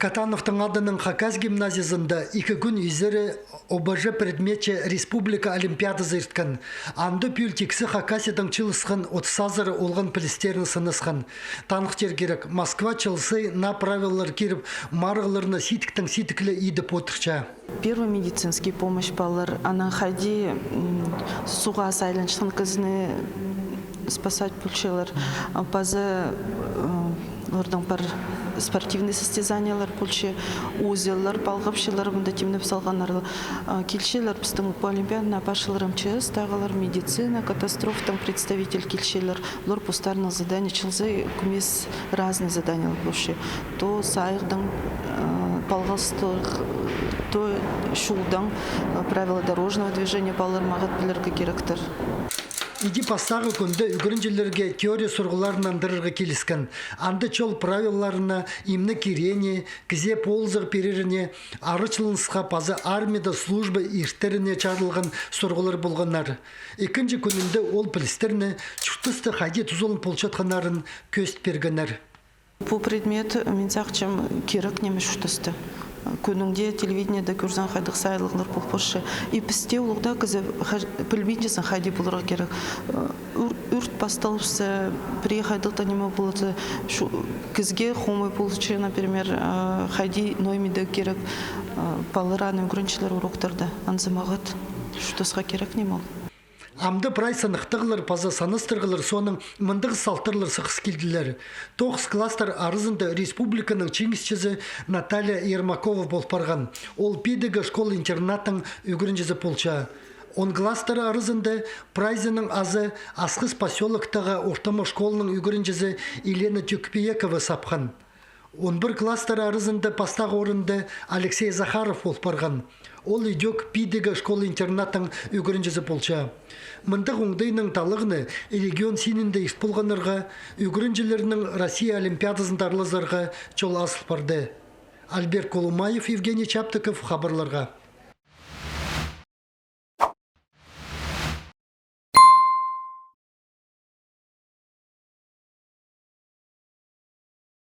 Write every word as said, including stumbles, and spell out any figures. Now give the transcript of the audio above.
Катановтың адынаң Хакас гимназиязында ікі кӱн изере О Б Ж предметче республика олимпиадазы ирткен. Анда пӱӱл тиксі Хакасиядаң чыылысхан отыс азыра олған пілістерні сынасхан. Таныхтир кирек, Москва чыл сай наа правилалар киріп, марығларны сидіктең сидікле идіп одырча. Первый медицинский помощь палалар, анаң хайди, м, суға сайланчатхан кізіні спасать полчалар. А паза, э, оларның пар спортивный состязаниелер полча, узеллер палғапчалар, мында тимнеп салғаннар. А, килчелер пістің пу олимпиаданы апарчалар М Ч С тағылар, медицина, катастрофтың представитель килчелер. Олар постарының задание, чыл сай кӧмес разный заданиелер полча. То сайығдаң, э, палғалыстығ, то чолдаң, э, правила дорожного движения палалар мағат пілерге киректер. Иди пастағы кӱнде ӱгренҷілерге теория сурығларын андырарға киліскен. Анда чол правилаларына, имнег киреене, кізее полызығ пиреріне, арачыланысха паза армияда служба иртеріне чарылған сурығлар полғаннар. Ікінҷі кӱнінде ол пілістерні чуртаста хайди тузаланып полчатханнарын кӧзіт пиргеннер. Пу предмет, мин сағынчам, кирек ниме чуртаста. Кӱнінде телевидениеде кӧрзең, хайдағ сайлығлар пол парча. И пісте улуғ даа кізі ха-, пілбинчезің, хайди поларға кирек. Ӱр-, ӱрт пасталыбысса, пірее хайдағ-да ниме полза, шу-, кізее хомай полча, например, а, хайди ноо ниме дее кирек, а, палалар аны ӱгренчелер уроктарда. Анзы мағат чуртасха кирек ниме ол. Амды прай сыныхтағлар паза санастырғлар соонаң мындағ салтарлар сығыс килділер. Тоғыс класстар аразында республиканың чиңісчізі Наталья Ермакова пол парған. Ол підігі школа-интернаттың ӱгренҷізі полча. Он класстар аразында прайзының азы Асхыс посёлоктағы ортымах школаның ӱгренҷізі Елена Тюкпиекова сапхан. Он пір класстар аразында пастағы орында Алексей Захаров пол парған. Ол идӧк підігі школа-интернаттың ӱгренҷізі полча. Мындағ оңдайның таллағны регион синінде ирт полғаннарға ӱгренҷілернің Россия олимпиадазында аралазарға чол азыл парды. Альберт Колумаев, Евгений Чаптыков, хабарларға.